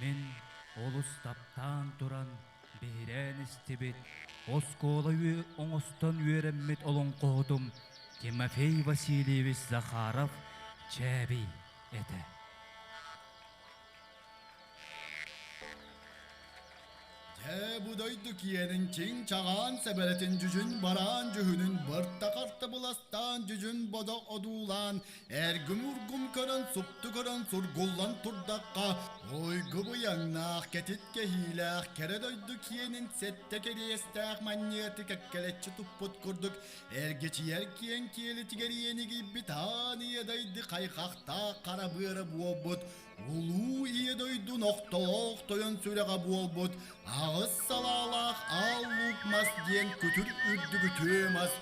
Мин олус таптаан туран биһирээн истибит, оскуола оҥостон үөрэммит олоҥхоһутум Тимофей Васильевич Захаров Чээбий этэ. Дьэ, бу дойду киэнин чиҥ-чаҕаан сэбэрэтин дьүдьүн бараан дьүһүнүн бырта-харта быластаан дьүдьүн бодо одуулаан эргим-ургум көрөн супту көрөн сургуллан турдахха уйгу быйаҥнаах кэтит кэһиилээх кэрэ дойду киэнин сэттэ кэриэстээх манньыаты кэккэлэччи туппут курдук эргичийэр киэҥ киэлитигэр иэнигийбит аан ийэ дайды хайхахтаах хара быара буолбут Улуу Ийэ дойду нохтолоох тойон сүрэҕэ буолбут аҕыс салаалаах аал луук мас диэн күтүр үрдүк үтүө мас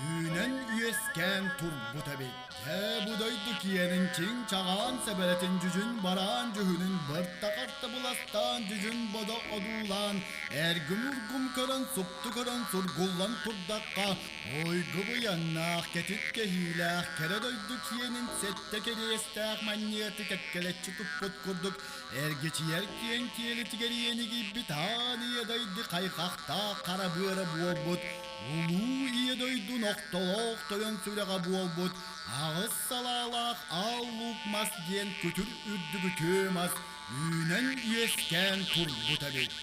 үүнэн үөскээн турбут эбит. Дьэ бу дойду киэнин чиҥ-чаҕаан сэбэрэтин дьүдьүн бараан дьүһүнүн бырта-харта быластаан дьүдьүн бодо одуулаан эргим-ургум көрөн супту көрөн сургуллан турдахха Уйгу быйаҥнаах, кэтит кэһиилээх, кэрэ дойду киэнин сэттэ кэриэстээх манньыаты кэккэлэччи туппут курдук эргичийэр киэҥ киэлитигэр иэнигийбит аан ийэ дайды хайхахтаах хара быара буолбут, улуу ийэ дойду нохтолоох тойон сүрэҕэ буолбут, аҕыс салаалаах аал луук мас диэн күтүр үрдүк үтүө мас үүнэн үөскээн турбут эбит.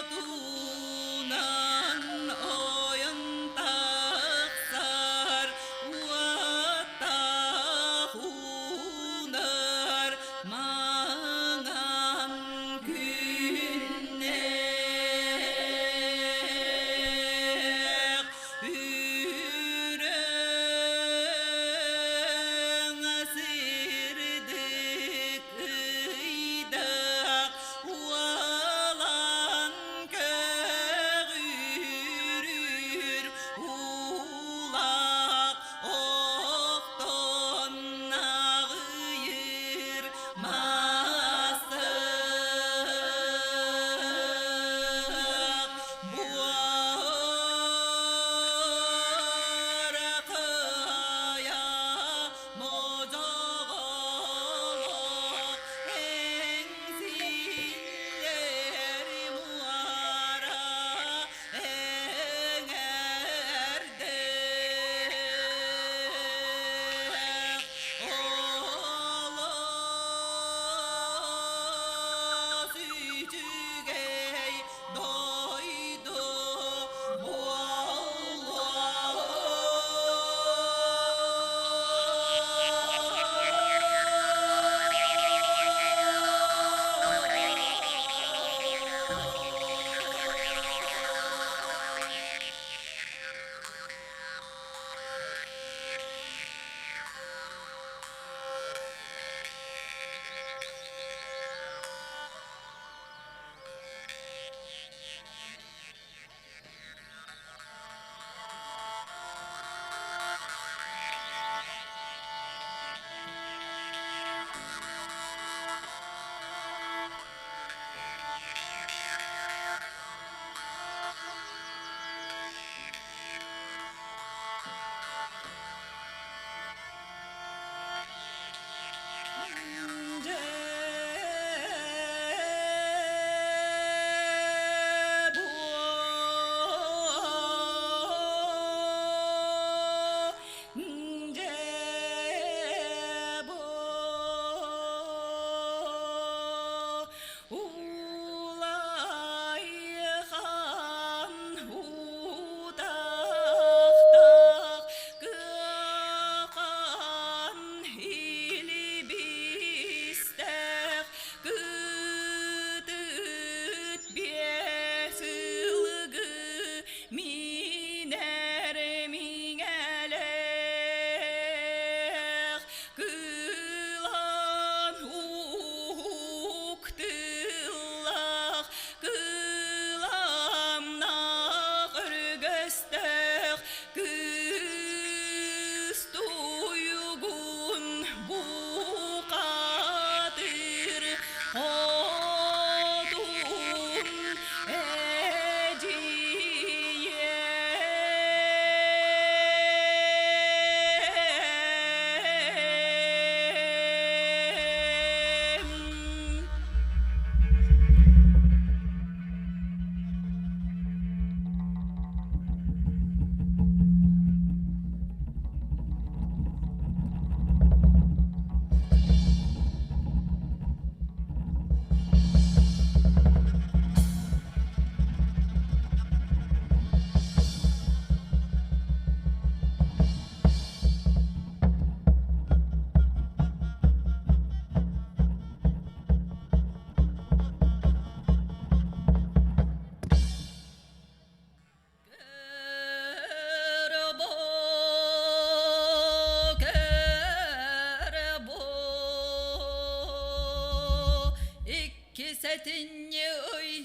Туунан.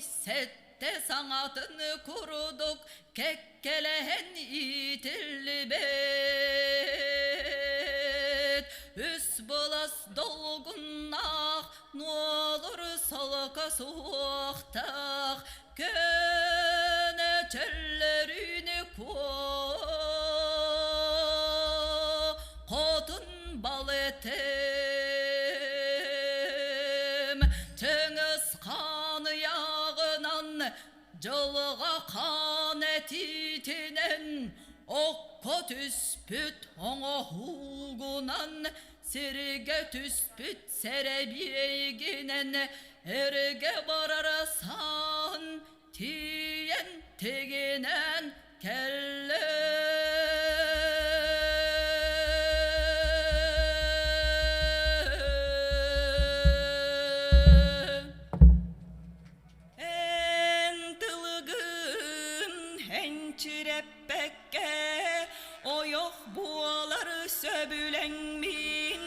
Сэттэ саҥатын курдук кэккэлэһэн иитиллибит. Үс былас долгуннаах, нуолур солко суохтаах, көнө чөллөрүүнү куо хотун балытым. Чыҥыс хаан ыйааҕынан, дьылҕа хаан этиитинэн, окко түспүт оҥоһуугунан, сиргэ түспүт сэрэбиэйгинэн эргэ барар саан тиийэн тигинэн кэллэ. Эн тылыгын энчирэппэккэ ойох буолар сөбүлэҥмин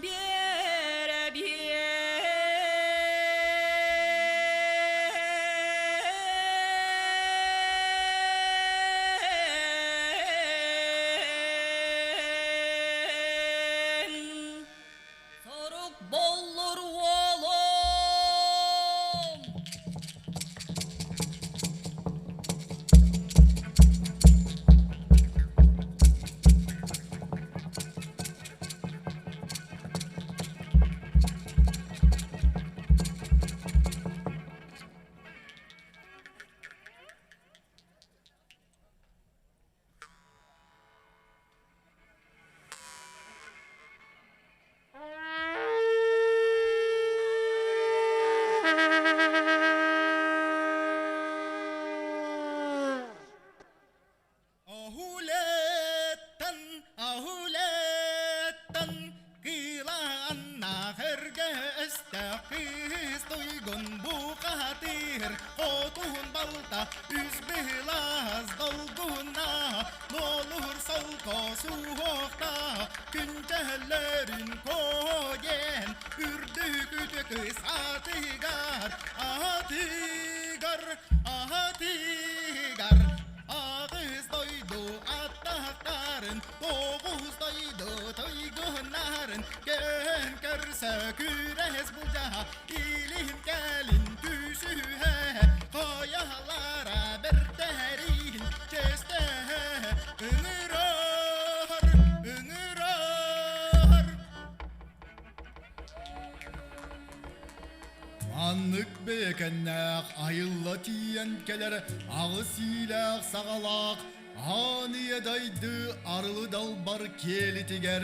биэрэ биэр. Сорук боллур уолум! Оһулеттан, оһулеттан, кыылааннаах эргэ өстөөх кыыс туйгун бухатыыр, хотуһун балта үс быһылаас долгунна, нуолур солко суһуохта, күнчэһэллэрин кодиэн, үрдүк үтүө кыыс атыгар, атыгар, атыгар. Аҕыс дойду аттахтарын, тоҕус дойду тойгуннарын, көн көрсө күрэс булдьаһа, илин кэлин түсүһэ, хайалара бэртэрин чэстэһэ, ыҥырар, ыҥырар. Маннык бэйэкэннээх айылла тиийэн кэлэр аҕыс иилээх саҕалаах аан ийэ дайды арылы далбар киэлитигэр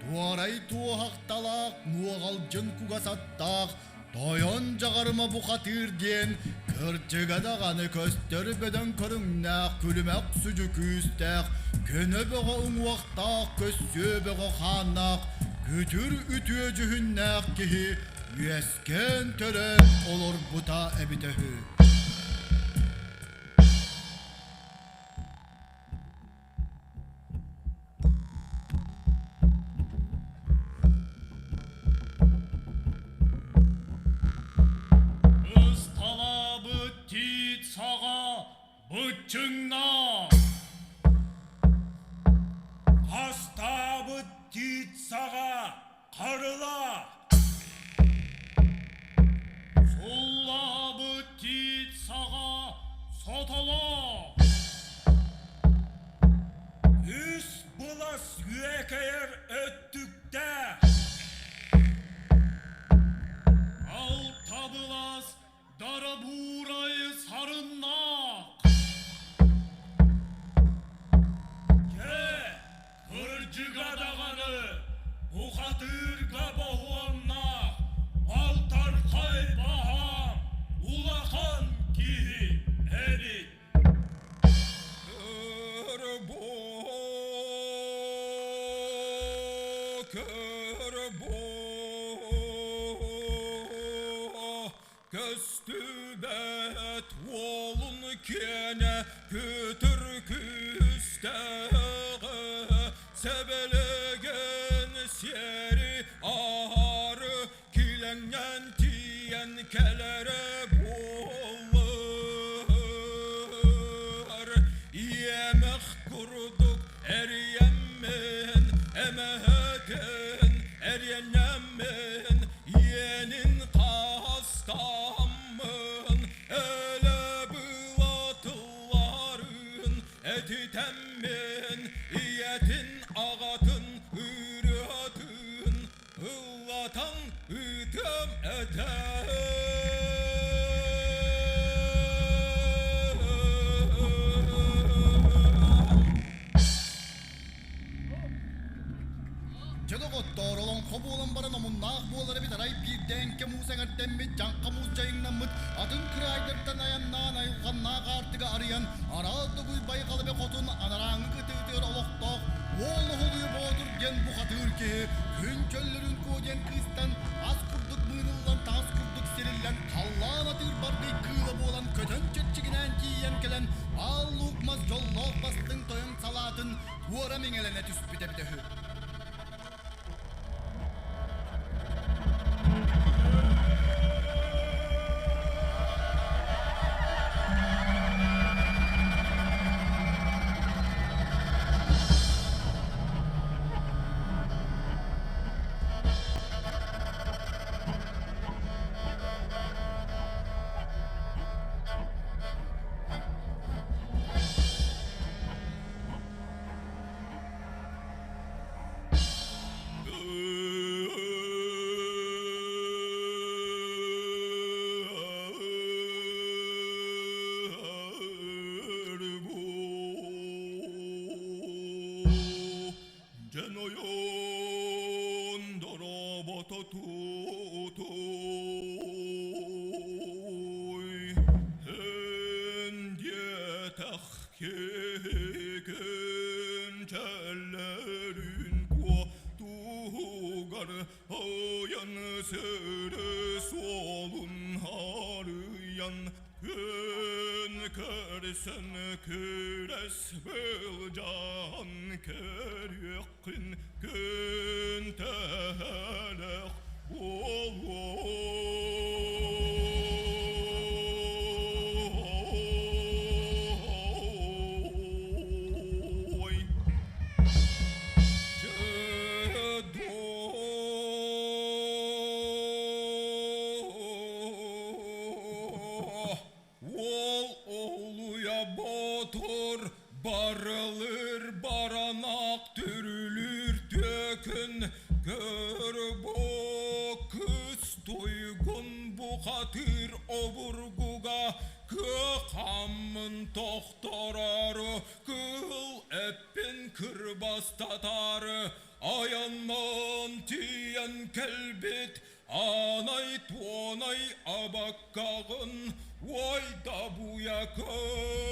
туорай туоһахталаах нуоҕалдьын кугас аттаах тойон дьаҕарыма бухатыыр диэн кырдьыга даҕаны көстөр бөдөҥ көрүҥнээх күлүмэх сүдү күүстээх көнө бөҕө уҥуохтаах көссүө бөҕө хааннаах күтүр үтүө дьүһүннээх киһи үөскээн төрөөн олорбута эбитэ үһү. Ысталаабыт тиит саҕа быччыҥнаах. Хастаабыт тиит саҕа харылаах. Суллаабыт тиит саҕа сотолоох. Үс былас үөкэйэр өттүктээх. Алта былас дарабуурай сарыннаах. Дьэ, кырдьыга даҕаны, бухатыырга боһуоннаах, балтархай баһаам, улахан киһи эбит. Көрбө, көрбө, көстүбэт уолун киэнэ күтүр күүстээҕэ сэбэлэгэн сиэри аһары килэҥнэн тиийэн кэлэрэ буолла. арыйан, араас дугуй байҕалыбы хотун анарааҥҥы кытыытыгар олохтоох Уол Уһулуйу Боотур диэн бухатыыр киһи күн чөллөрүн куо диэн кыыстан ас курдук мыыныллан таас курдук сириллэн халлаан атыыр баргый кыыла буолан көтөн чэччигинээн тиийэн кэлэн аал луук мас дьоллоох бастыҥ тойон салаатын туора миҥэлэнэ түспүт эбитэ үһү. Дьэн ойон дорообото тутуй, эн диэтэх киһигин чэллэрин куотугар ойон сири суолун арыйан күн көрсөн күрэс былдьаан көрүөххүн күн төһөлөөх буолуой. Уол олуйа ботур барылыр баранак түрүлүр түөкүн көр бу кыс туйгун бухатыыр обургуга кыахаммын тохторору кыл эппин кырбастатары айаннан тиийэн кэлбит Аанай туонай абаккаҕын уой да буйакым.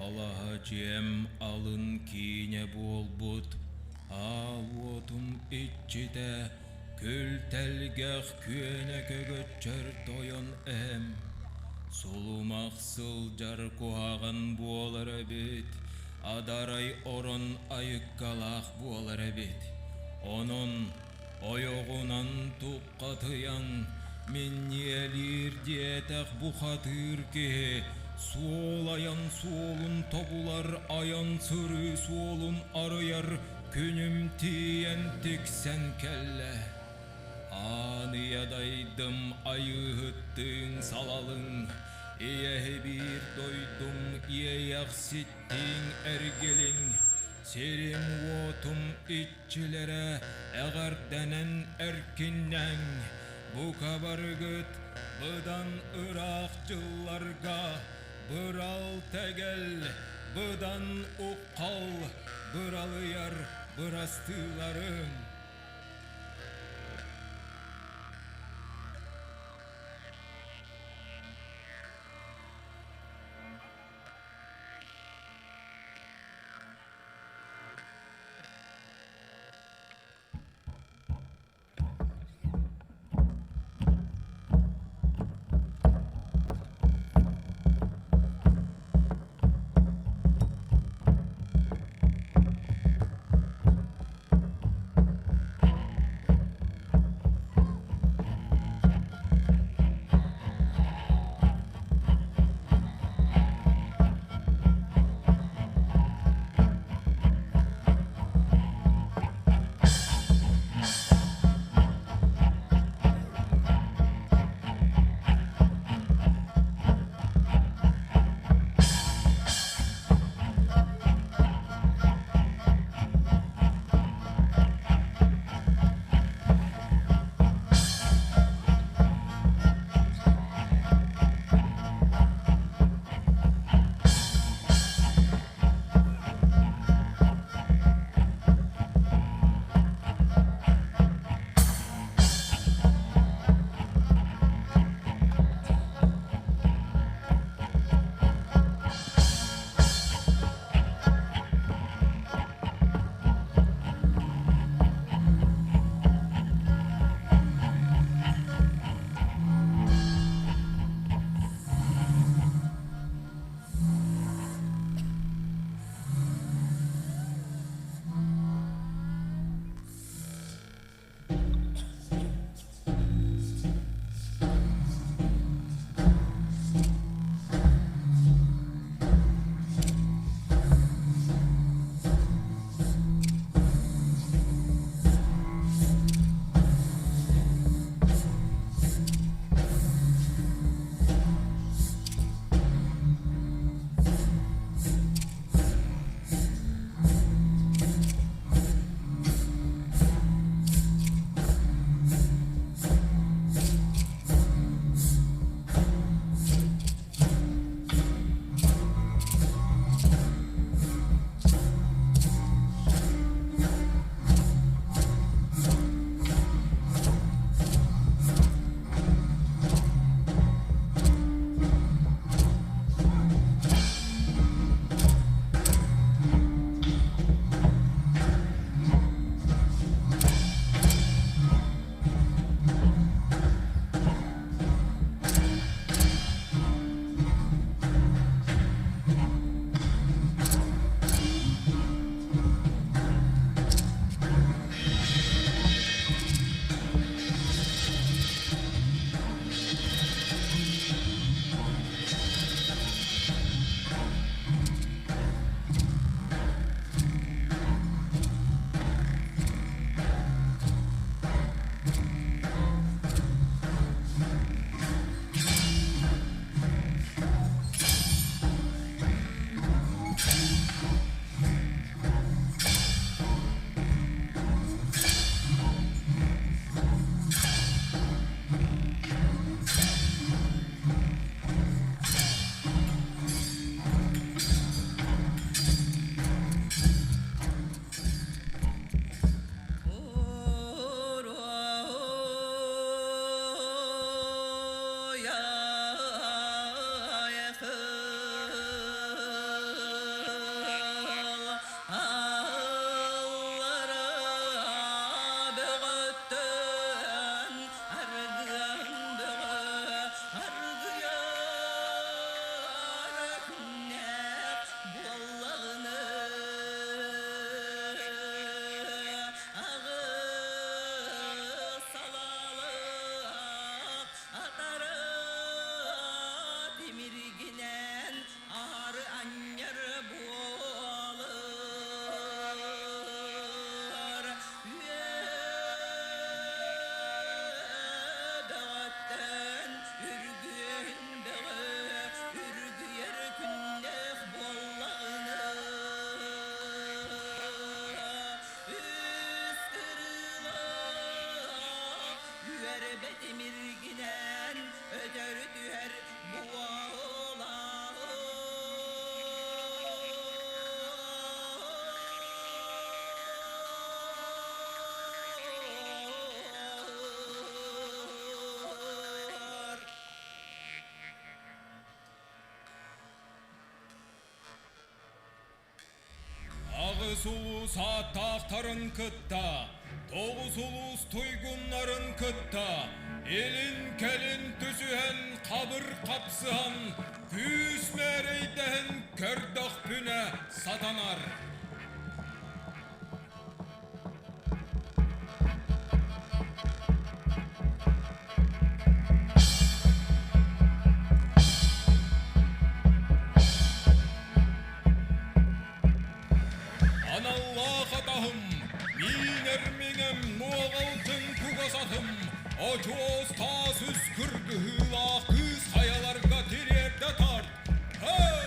Алаһа дьиэм алын киинэ буолбут, аал уотум иччитэ, күл тэлгэх күөнэ көгөччөр тойон эһэм. Сулумах сылдьар куһаҕан буолар эбит, адарай орон айыккалаах буолар эбит. Онон ойоҕунан туххатыйан, минньиэлиир диэтэх бухатыыр киһи суол айан суолун тобулар, айан сырыы суолун арыйар күнүм тиийэн тиксэн кэллэ. Ааныйа дайдым айыыһыттыын салалыҥ, ийэһи биир дойдум иэйэхситтиин эргилиҥ, сирим-уотум иччилэрэ эҕэрдэнэн эркиннэҥ, бука барыгыт быдан ыраах дьылларга бырал тэгэл, быдан уххал быралыйар бырастыыларыҥ. Бөҕөттөн аргыан бөҕө аргыйар күннээх буоллаҕына аҕыс салалаах атара тимиргинэн аһары анньар буолар Үөдэҕэттэн үргүөн бөҕө үргүйэр күннээх буоллаҕына үс кырыылаах үөрбэ тимиргинэн өтөрү түһэр буолар. Аҕыс улуус ааттаахтарын кытта, тоҕус улуус туйгуннарын кытта илин-кэлин түсүһэн хабыр хапсыһан, күүс мээрэйдэһэн көрдөхпүнэ сатанар. Аналлаах атаһым, миинэр миҥэм, нуоҕалтын кугас атым, очуос таас үс кыргыһыылаах кыыс хайаларга тириэрдэ тарт. Hey!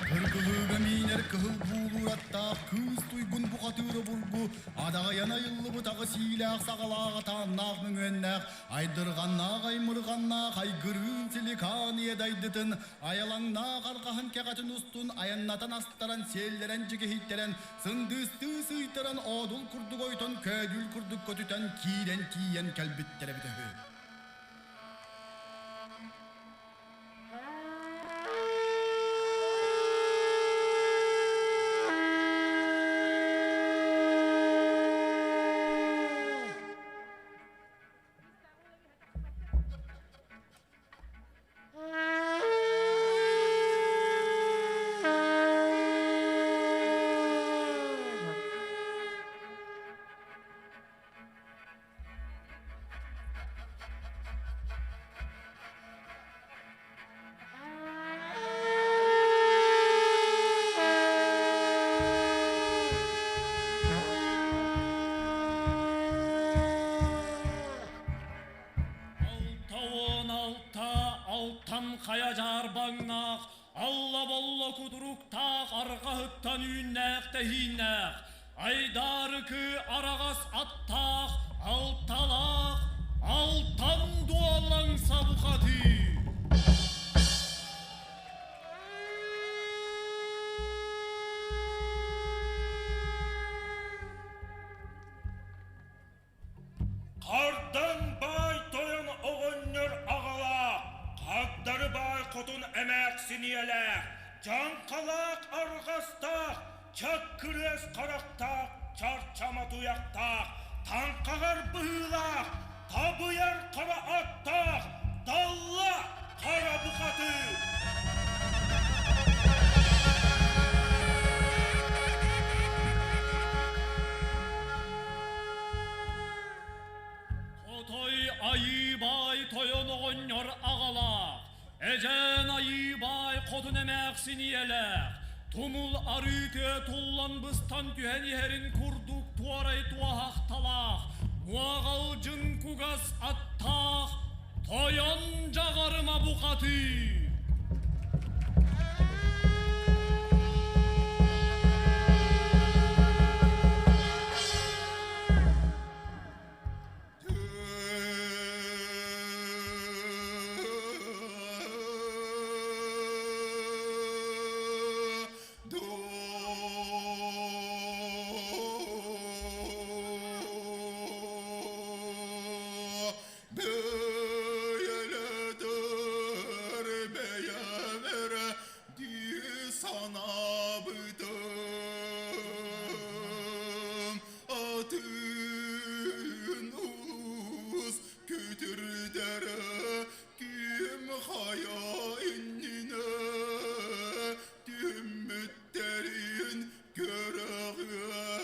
Кыргылыыга миинэр кыһыл буулуур ойуур аттаах кыыс туйгун бухатыыр обургу адаҕайан айыллыбыт аҕыс иилээх саҕалаах атааннаах мөҥүөннээх айдырҕаннаах аймырҕаннаах айгырыын силикаан ийэ дайдытын айалаҥнаах арҕаһын кэҕэтин устун айаннатан астаран сиэллэрэн дьигиһийтэрэн сындыыстыы сыыйтаран оодул курдук ойтон көөдүүл курдук көтүтэн киирэн тиийэн кэлбиттэрэ эбитэ үһү. 66 алтан хайа дьаарбаҥнаах, алла-болло кутуруктаах арҕаһыттан үүннээх-тэһииннээх, айдаарыкы араҕас аттаах, алталаах, алтан дуоллаҥ сабухатыы. Хардан баай тойон оҕонньор аҕалаах, хагдары баай хотун эмээхсиниэлээх, дьаҥхалаах арҕастаах, чаккырыас харахтаах, чарчама туйахтаах, таҥхаҕар быһыылаах, табыйар хара аттаах, далла хара бухатыыр. Хотой айыы баай тойон оҕонньор аҕалаах, эдьээн айыы баай хотун эмээхсин ийэлээх, тумул арыы тыа туллан быстан түһэн иһэрин курдук туорай туоһахталаах, муоҕалдьын кугас аттаах тойон дьаҕарыма бухатыы. Бэйэлэтэр бэйэлэрэ дии санаабытым атын улуус күтүрдэрэ ким хайа иннинэ түммүттэрин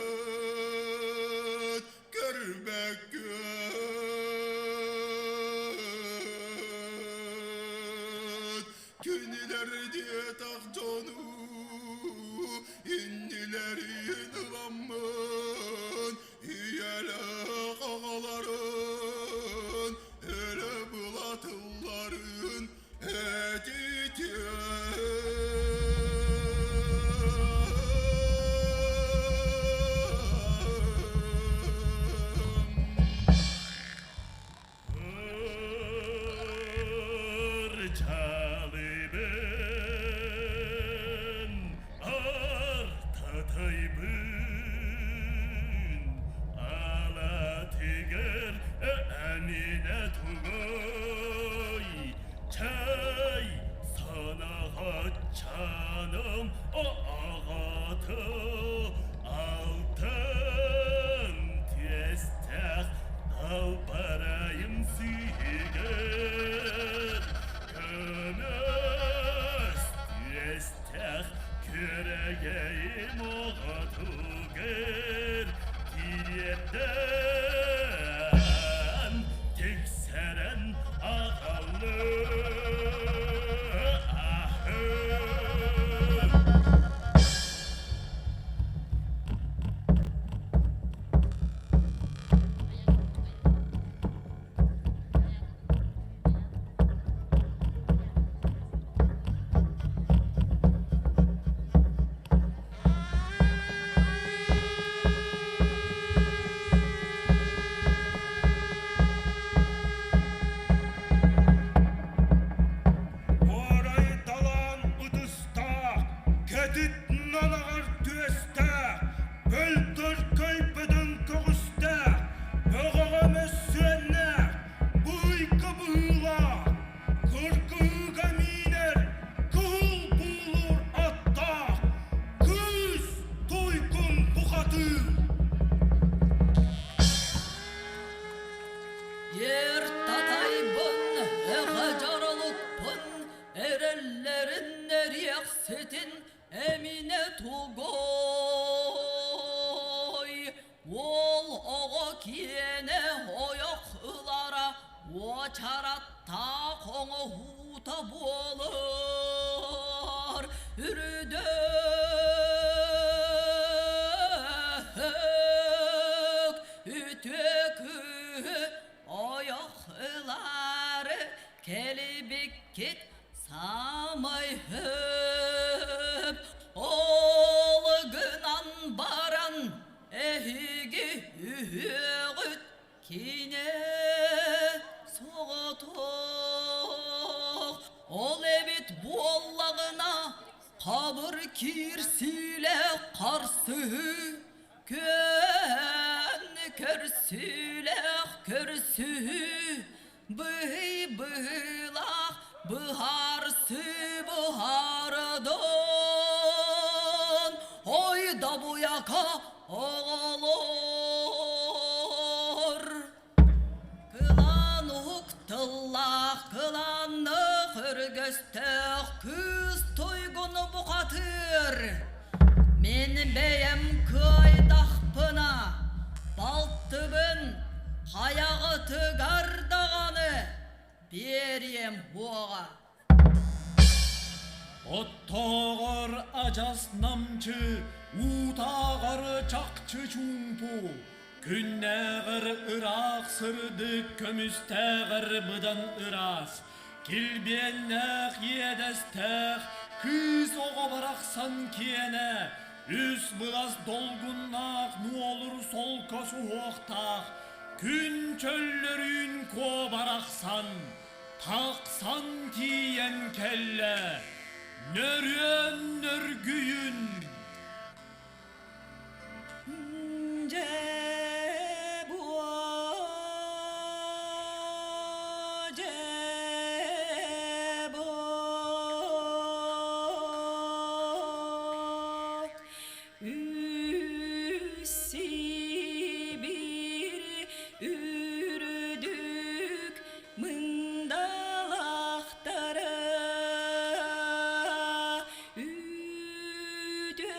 көрөҕүөт көрбөккүөт кинилэр диэтэх дьону иннилэрин ыламмын ийэлээх аҕаларын эрэ былатылларын Ырчалыбын, артатайбын, алатыгар эминэ тугуй? Чай санаҕаччаным аҕаты алтын түөстээх далбарайым сыһыгыр көмүс түөстээх күөрэгэйим оҕотугар тириэрдэн тиксэрэн аҕаллыы кэтит нанаҕар түөстээх, бөлтөркөй бөдөҥ көҕүстээх, бөҕөҕө мөссүөннээх, быйка быһыылаах, кыргыһыыга миинэр, кыһыл буулуур аттаах, кыыс туйгун бухатыыр. Ер татайбын, эҕэ дьаралыкпын, эрэллэрин эриэхситин эминэ тугой? Уол оҕо киэнэ ойох ылара уочараттаах оҥоһуута буолар. Үрдүк үтүө кыыһы ойох ылаары кэлибиккит саамай хөп. Ол гынан баран эһиги үһүөҕүт кинэ соҕотох. Ол эбит буоллаҕына хабыр киирсиилээх харсыһыы Күөн көрсүүлээх көрсүһүү, быһый быһыылаах быһаарсыы быһаарадон, ой да буйака оҕолор. Кылаан уһук тыллаах, кылааннаах өргөстөөх кыыс туйгуну бухатыыр. Мин бэйэм кыайдахпына, балтыбын хайаҕытыгар даҕаны биэриэм буоҕа. Оттооҕор адьас намчы, уутааҕар чахчы чуумпу, күннээҕэр ыраах сырдык көмүстээҕэр быдан ыраас, килбиэннээх иэдэстээх кыыс оҕо барахсан киэнэ, үс былас долгуннаах нуолур солко суһуохтаах, күн чөллөрүүн куо барахсан, Тахсан тиийэн кэллэ, нөрүөн нөргүйүн. Дьэ буо, дьэ буо, Сибиир үрдүк мындалахтара үтүө.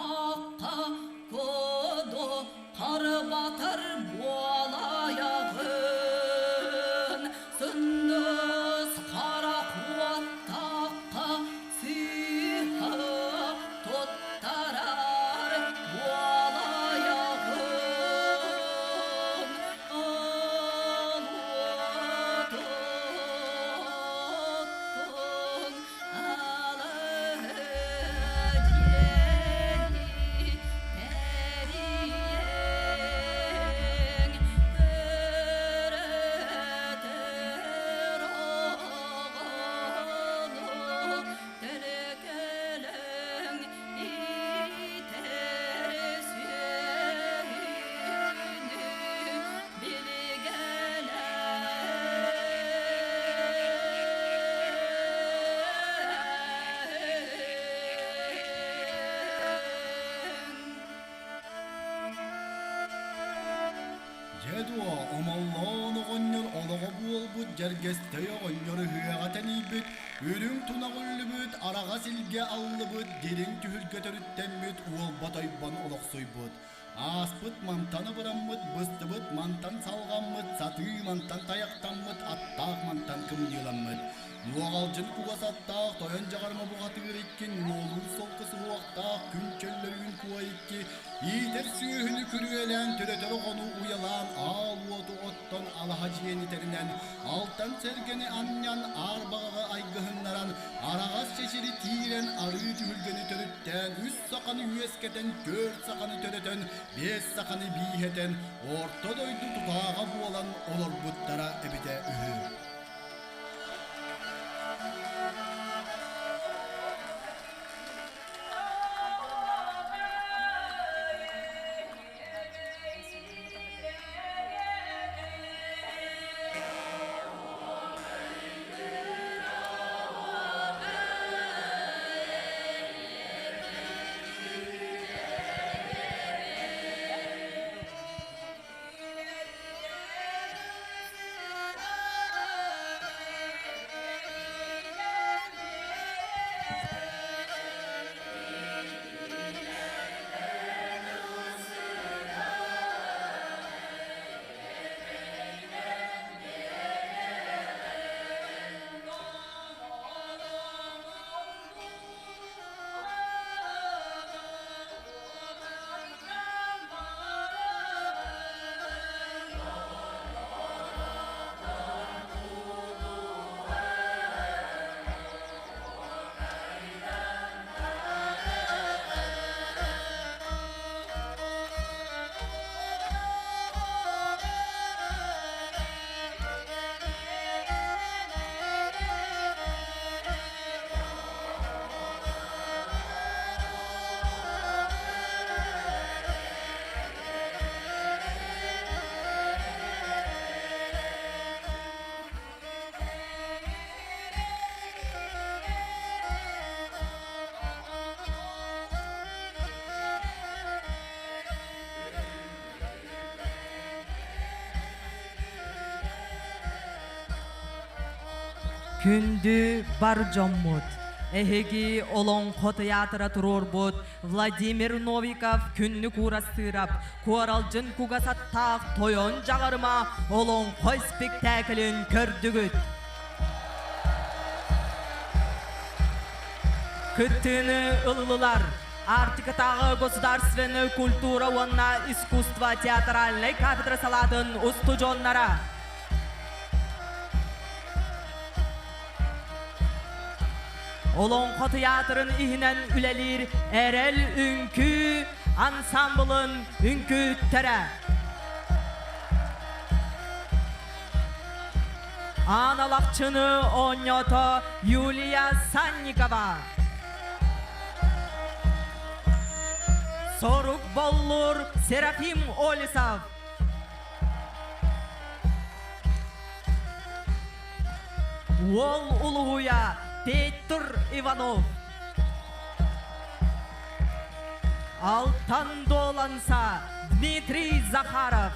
Тахха куду харбатар буолайаҕын, Сындыыс харах уоттаахха сыыһа туттарар буолайаҕын. Дьэ дуо, Омоллоон оҕонньор олоҕо буолбут дьэргэстэй оҕонньор ыһыаҕа тэнийбит, үрүҥ тунах үллүбүт, араҕас илгэ аллыбыт, дириҥ түһүлгэ төрүттэммит уолба тойбон олохсуйбут. Ааспыт мантан абыраммыт, быстыбыт мантан салҕаммыт, сатыы мантан тайахтаммыт, аттаах мантан кымньыыламмыт. Нуоҕалдьын кугас аттаах, тойон дьаҕарыма бухатыыр икки, нуолуур солко суһуохтаах, күн чөллөрүүн куо икки, иитэр сүөһүнү күрүөлээн, төрөтөр оҕону уйалаан, аал уоту оттон алаһа дьиэни тэринэн, алтан сэргэни анньан, аар баҕаҕы айгыһыннаран, араҕас чэчири тиирэн, арыы түһүлгэни төрүттээн, үс саханы үөскэтэн, түөрт саханы төрөтөн, биэс саханы бииһэтэн, орто дойду тутааҕа буолан олорбуттара эбитэ үһү. Күндү бар дьоммут, эһиги Олоҥхо тыйаатыра туруорбут Владимир Новиков Күннүк Уурастыырап Куоралдьын кугас аттаах Тойон Дьаҕарыма олоҥхо испиктээкилин көрдүгүт. Кыттыыны ыллылар Арктикатааҕы государственнай культура уонна искусство театральнай кафедра салаатын устудьуоннара. Олоҥхо тыйаатырын иһинэн үлэлиир Эрэл үҥкүү ансамблын үҥкүүттэрэ. Аан Алахчыны оонньоото Юлия Санникова. Сорук Боллур Серафим Олесов. Уол улуһуйа Петр Иванов. Алтан Дуоланса Дмитрий Захаров.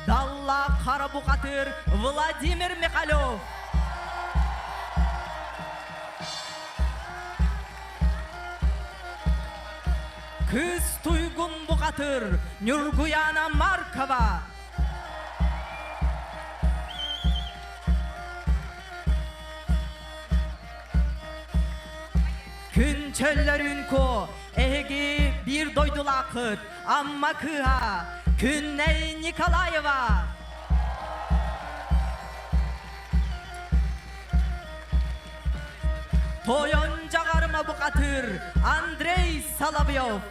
Далла Харабухатыр Владимир Михалев. Кыыс Туйгун Бухатыр Нюргуяна Маркова. Күн чөллөрүн ко эһиги биир дойдулаахыт Амма кыыһа Күннэй Николаева. Тойон Дьаҕарыма бухатыыр Андрей Соловьев.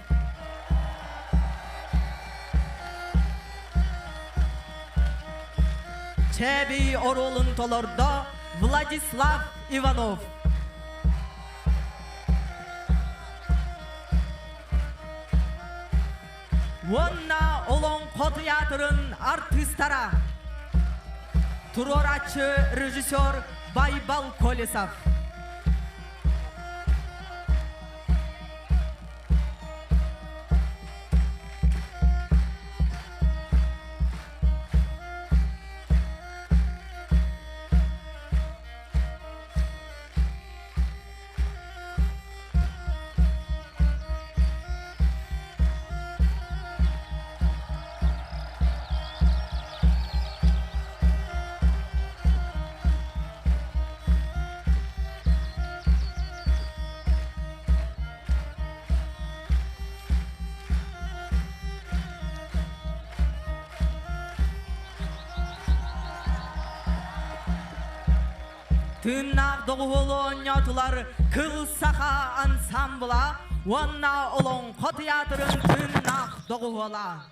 Чэбий оруолун толордо Владислав Иванов. Уонна Олоҥхо тыйаатырын артыыстара. Туруорааччы режиссер Байбал Колесов. Тыыннаах доҕуһуол оонньоотулар Кыл Саха ансамбла уонна Олоҥхо тыйаатырын тыыннаах доҕуһуола.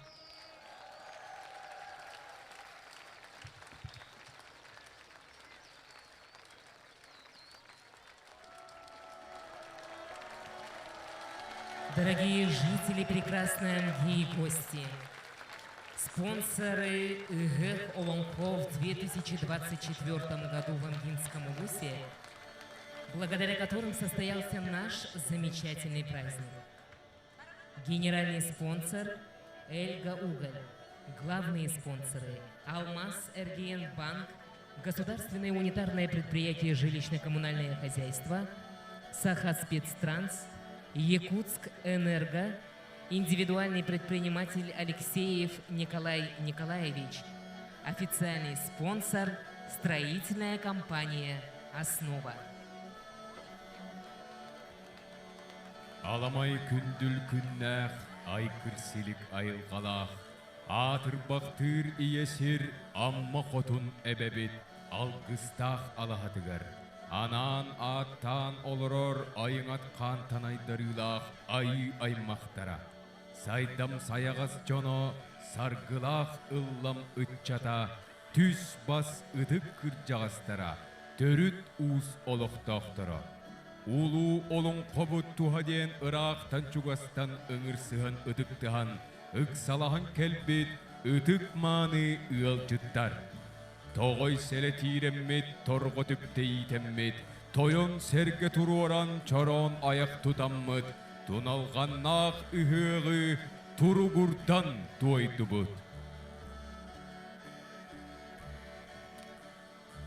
Дорогие жители прекрасной Амги и гости, спонсоры Ыһыах Олоҥхо в 2024 году в Амгинском улусе, благодаря которым состоялся наш замечательный праздник. Генеральный спонсор Эльга Уголь. Главные спонсоры Алмаз РГН Банк, Государственное унитарное предприятие жилищно-коммунальное хозяйство, Сахаспецтранс, Якутск Энерго, индивидуальный предприниматель Алексеев Николай Николаевич, официальный спонсор строительная компания «Основа». Аламай күндүл күннээх, айгыр силик айылҕалаах, аатырбахтыыр ийэ сир Амма хотун эбэбит алгыстаах алаһатыгар, анаан ааттаан олорор айыҥат хаан танайдарыылаах айыы аймахтара, сайдам сайаҕас дьоно, саргылаах ыллам ыччата, түс-бас ытык кырдьаҕастара, төрүт уус олохтоохторо. Улуу олоҥхобут туһа диэн ыраахтан-чугастан ыҥырсыһан ытыктыһан, ыксалаһан кэлбит ытык-мааны ыалдьыттар. Тоҕой сэлэтиирэммит, торҕо түптэйиитэммит, тойон сэргэ туруоран чороон айах тутаммыт, туналҕаннаах ыһыаҕы туругурдан туойдубут.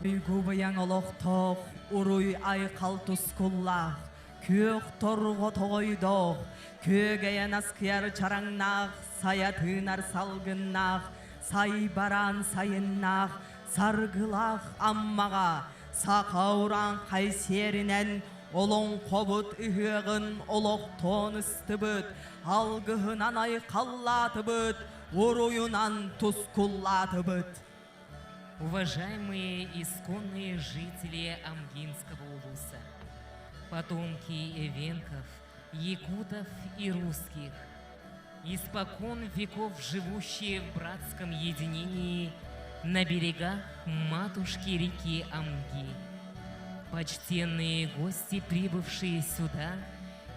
Уйгубуйаҥ олохтоох, уруй-айхал тускуллаах, күөх торҕо тоҕойдоох, күөгэйэн аскыйар чараҥнаах, сайа тыынар салгыннаах, сайбараан сайыннаах, саргылаах Аммаҕа, саха урааҥхай сиэринэн олоҥхобут ыһыаҕын олохтоон ыстыбыт, алгыһынан айхаллаатыбыт, уруйунан тускуллаатыбыт. Уважаемые исконные жители Амгинского улуса, потомки эвенков, якутов и русских, испокон веков живущие в братском единении на берегах матушки реки Амги. Почтенные гости, прибывшие сюда,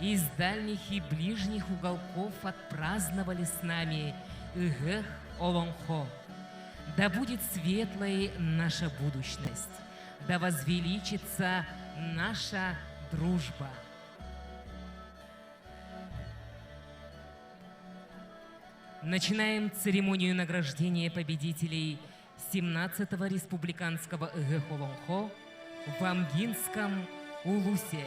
из дальних и ближних уголков отпраздновали с нами Ыһыах Олоҥхо. Да будет светлой наша будущность, да возвеличится наша дружба. Начинаем церемонию награждения победителей 17-го республиканского Ыһыах Олоҥхо в Амгинском Улусе.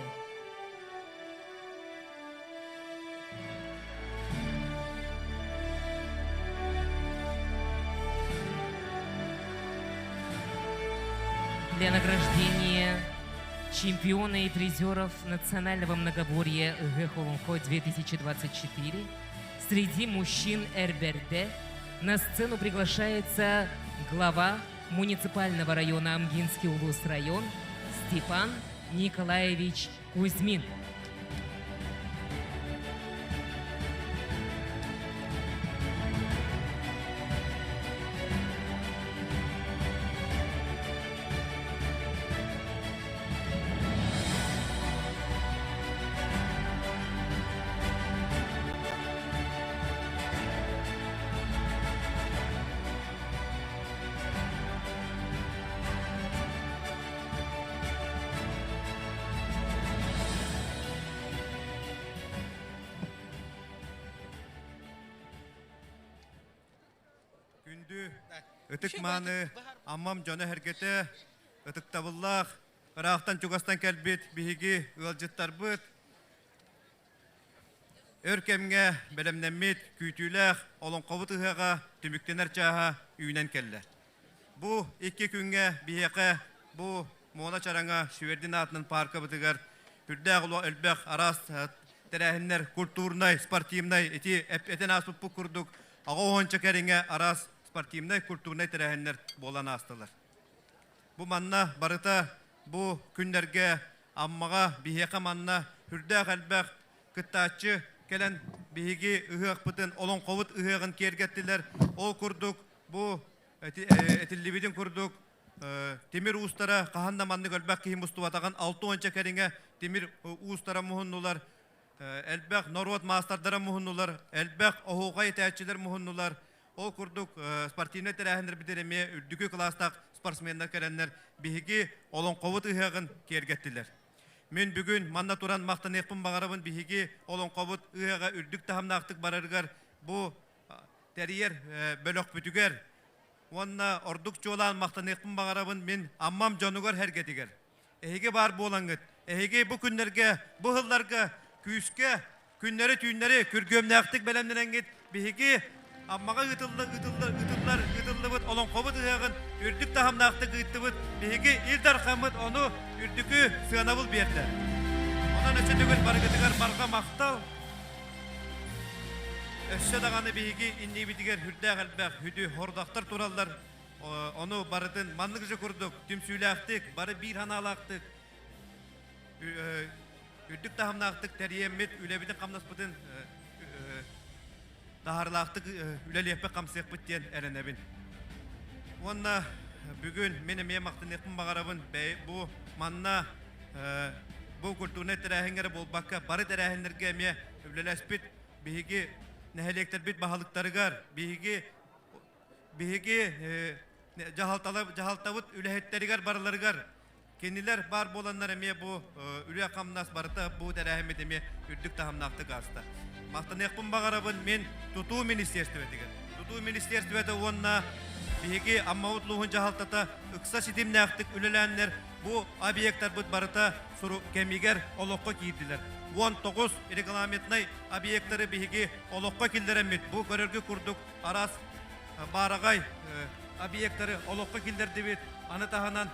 Для награждения чемпиона и призеров национального многоборья Гэхолонхо 2024 среди мужчин РБРД на сцену приглашается глава муниципального района Амгинский улус-район Степан Николаевич Кузьмин. Күндү ытык мааны Аммам дьоно сэргэтэ ытыктабыллаах ыраахтан чугастан кэлбит биһиги ыалдьыттарбыт Өр кэмҥэ бэлэмнэммит күүтүүлээх олоҥхобут ыһыаҕа түмүктэнэр чааһа үүнэн кэллэ. Бу икки күҥҥэ биһиэхэ бу Муона Чараҥа Сүөрдин аатынан пааркабытыгар үрдээх элбэх араас тэрээһиннэр культурнай, спортивнай ити этэн ааспыппыт курдук аҕа уонча кэриҥэ араас спортивнай, культурнай тэрээһиннэр буолан аастылар. Бу манна барыта бу күннэргэ Аммаҕа биһиэхэ манна үрдээх элбэх кыттааччы кэлэн биһиги ыһыахпытын, олоҥхобут ыһыаҕын киэргэттилэр. Ол курдук бу этиллибитин курдук тимир уустара хаһан да маннык элбэх киһи мустубатаҕын алта уонча кэриҥэ тимир уустара муһуннулар. Элбэх норуот маастардара муһуннулар, элбэх оһуохай этээччилэр муһуннулар. Ол курдук спортивнай тэрээһиннэрбитин эмиэ үрдүкү кылаастаах спортсменнар кэлэннэр биһиги олоҥхобут ыһыаҕын киэргэттилэр. Мин бүгүн манна туран махтаныахпын баҕарабын биһиги олоҥхобут ыһыаҕа үрдүк таһымнаахтык барарыгар бу тэрийэр бөлөхпүтүгэр уонна ордук чуолаан махтаныахпын баҕарабын мин Аммам дьонугар-сэргэтигэр. Эһиги баар буолаҥҥыт, эһиги бу күннэргэ, бу сылларга күүскэ күннэри-түүннэри күргүөмнээхтик бэлэмнэнэҥҥит биһиги Аммаҕа ыытыллар, ыытыллар, ыытыллар, ыытыллыбыт олоҥхобут ыһыаҕын үрдүк таһымнаахтык ыыттыбыт. Биһиги Ил Дархаммыт ону үрдүкү сыанабыл биэрдэ. Онон өссө төгүл барыгытыгар барҕа махтал. Өссө даҕаны биһиги иннибитигэр үрдээх элбэх хүдү хордохтор тураллар. Ону барытын маннык же курдук түмсүүлээхтик, бары биир санаалаахтык үрдүк таһымнаахтык тэрийэммит үлэбитин-хамнаспытын таһаарыылаахтык үлэлиэхпит-хамсыахпыт диэн эрэнэбин. Уонна бүгүн мин эмиэ махтаныахпын баҕарабын бу манна бу культурнай тэрээһиҥҥэ эрэ буолбакка бары тэрээһиннэргэ эмиэ үлэлэспит биһиги нэһилиэктэрбит баһылыктарыгар биһиги биһиги дьаһалтабыт үлэһиттэригэр барыларыгар кинилэр баар буоланнар эмиэ бу үлэ-хамнас барыта бу тэрээһиммит эмиэ үрдүк таһымнаахтык ааста. Махтаныахпын баҕарабын мин тутуу министиэристибэтигэр. Тутуу министиэристибэтэ уонна биһиги Аммабыт улууһун дьаһалтата ыкса ситимнээхтик үлэлээннэр бу объектарбыт барыта сурук кэмигэр олоххо киирдилэр. 19 регламентнай объектары биһиги олоххо киллэрэммит бу көрөргө курдук араас баараҕай объектары олоххо киллэрдибит. Аны таһынан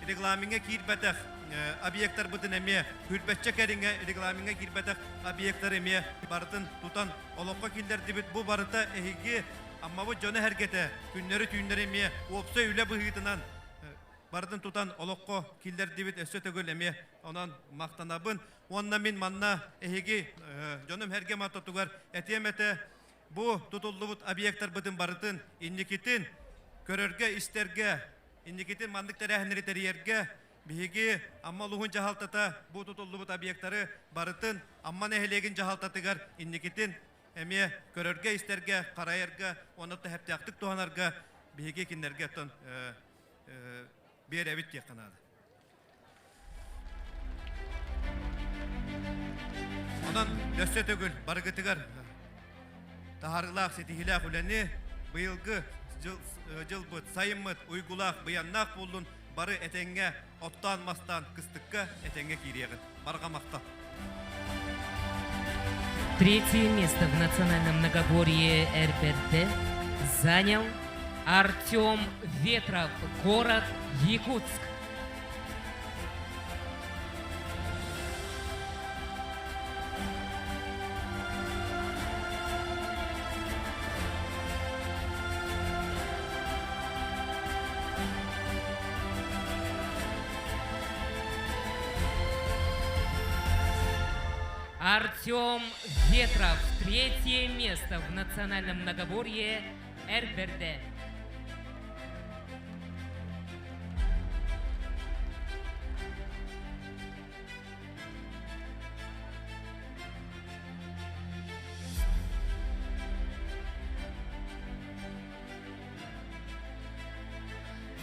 регламеҥҥа киирбэтэх объектарбытын эмиэ хүрбэччэ кэриҥэ регламеҥҥа киирбэтэх объектары эмиэ барытын тутан олоххо киллэрдибит. Бу барыта эһиги Аммабыт дьоно-сэргэтэ күннэри-түүннэри эмиэ уопсай үлэ быһыытынан барытын тутан олоххо киллэрдибит. Өссө төгүл эмиэ онон махтанабын. Уонна мин манна эһиги дьонум-сэргэм ортотугар этиэм этэ, Бу тутуллубут объектарбытын барытын инникитин көрөргө-истэргэ, инникитин маннык тэрээһиннэри тэрийэргэ биһиги Амма улууһун дьаһалтата бу тутуллубут объектары барытын Амма нэһилиэгин дьаһалтатыгар инникитин эмиэ көрөргө-истэргэ, харайарга уонна тэһэптээхтик туһанарга биһиги кинилэргэ оттон биэрэбит диэххэ наада. Онон өссө төгүл барыгытыгар таһаарыылаах, ситиһиилээх үлэни быйылгы дьылбыт, сайыммыт уйгулаах, быйаннаах буоллун, бары этэҥҥэ оттоон-мастаан кыстыкка этэҥҥэ киириэҕин. Барҕа махтал! Третье место в национальном многоборье РПРТ занял Артем Ветров, город Якутск. Артем Ветров, третье место в национальном многоборье РБРД.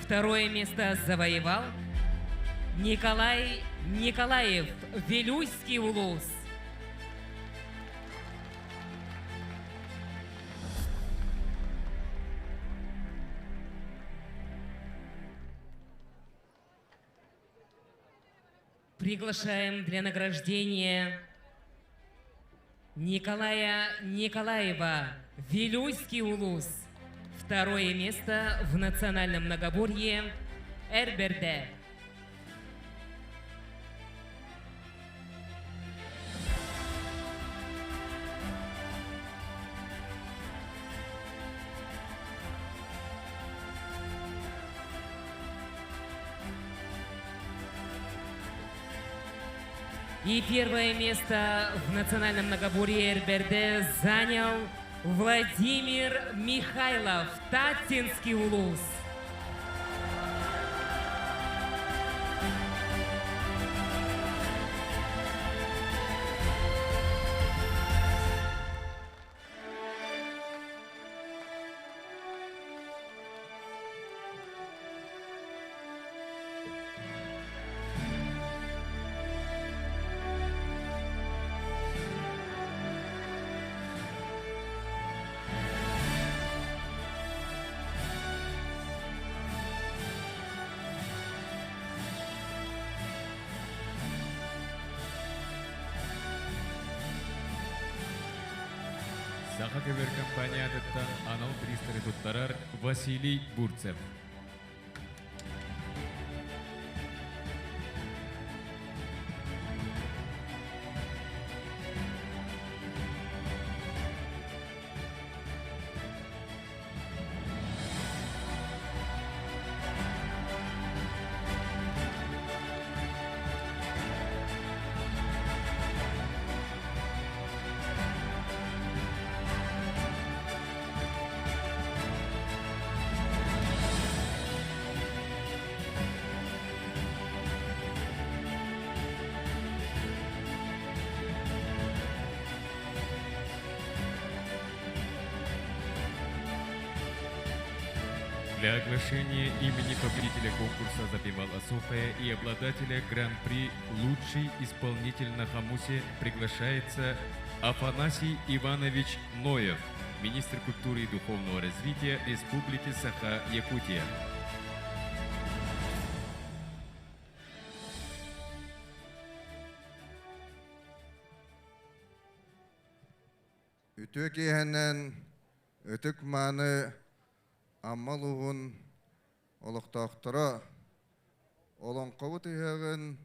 Второе место завоевал Николай Николаев, Вилюйский улус. Приглашаем для награждения Николая Николаева, Вилюйский улус. Второе место в национальном многоборье Эрберде. И первое место в национальном многоборье РБРД занял Владимир Михайлов, Татинский улус. Саха көбөр компаниятыттан анал пристары туттарар Василий Бурцев. Для оглашения имени победителя конкурса «Запевала София» и обладателя Гран-при «Лучший исполнитель на хомусе» приглашается Афанасий Иванович Ноев, министр культуры и духовного развития Республики Саха-Якутия. Үтүө киэһэнэн ытык-мааны Амма улууһун олохтоохторо, олоҥхобут ыһыаҕын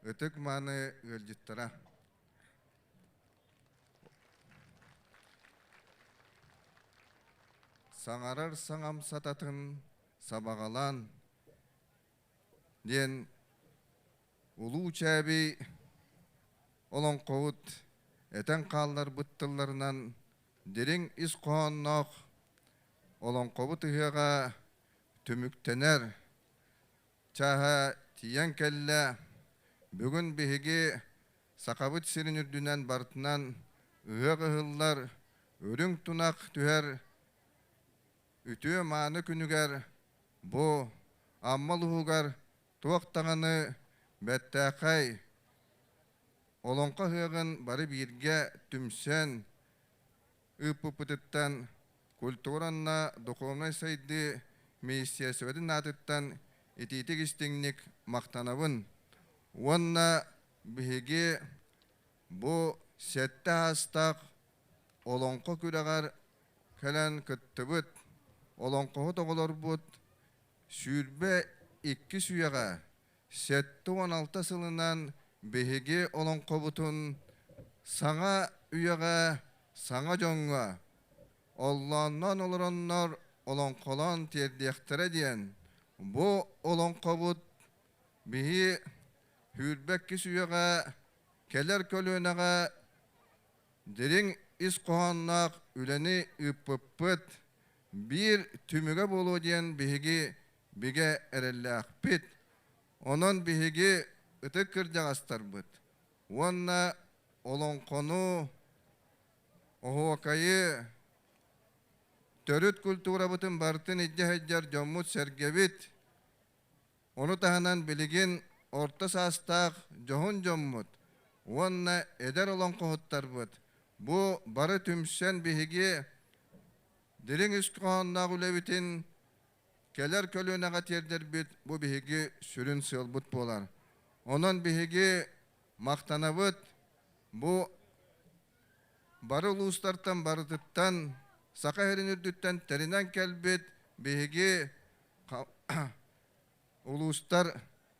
ытык-мааны ыалдьыттара. Саҥарар саҥам сататын сабаҕалаан диэн Улуу Чээбий олоҥхобут этэн хаалларбыт тылларынан дириҥ ис хоһоонноох олоҥхобут ыһыаҕа түмүктэнэр чааһа тиийэн кэллэ. Бүгүн биһиги Сахабыт сирин үрдүнэн барытынан ыһыах ыһыллар, үрүҥ тунах түһэр үтүө-мааны күнүгэр бу Амма улууһугар Туох даҕаны бэртээхэй Олоҥхо ыһыаҕын бары бииргэ түмсэн ыыппыппытыттан культуранна духовнай сайдыы министиэрстибэтин аатыттан итиитик истиҥник махтанабын уонна биһиги бу сэттэ аастаах Олоҥхо күрэҕэр кэлэн кыттыбыт олоҥхоһут оҕолорбут 22 үйэҕэ 76 сылынан биһиги олоҥхобутун саҥа үйэҕэ саҥа дьоҥҥо оллоонноон олороннор олоҥхолоон тиэрдиэхтэрэ диэн бу олоҥхобут биһи 22 үйэҕэ кэлэр көлүөнэҕэ дириҥ ис хоһоонноох үлэни ыыппыппыт биир түмүгэ буолуо диэн биһиги бигэ эрэллээхпит. Онон биһиги ытык кырдьаҕастарбыт уонна олоҥхону, оһуокайы, төрүт культурабытын барытын илдьэ сылдьар дьоммут-сэргэбит, ону таһынан билигин орто саастаах дьоһун дьоммут уонна эдэр олоҥхоһуттарбыт бу бары түмсэн биһиги дириҥ ис хоһоонноох үлэбитин кэлэр көлүөнэҕэ тиэрдэрбит бу биһиги сүрүн сыалбыт буолар. Онон биһиги махтанабыт бу бары улуустартан барытыттан Саха сирин үрдүттэн тэринэн кэлбит биһиги улуустар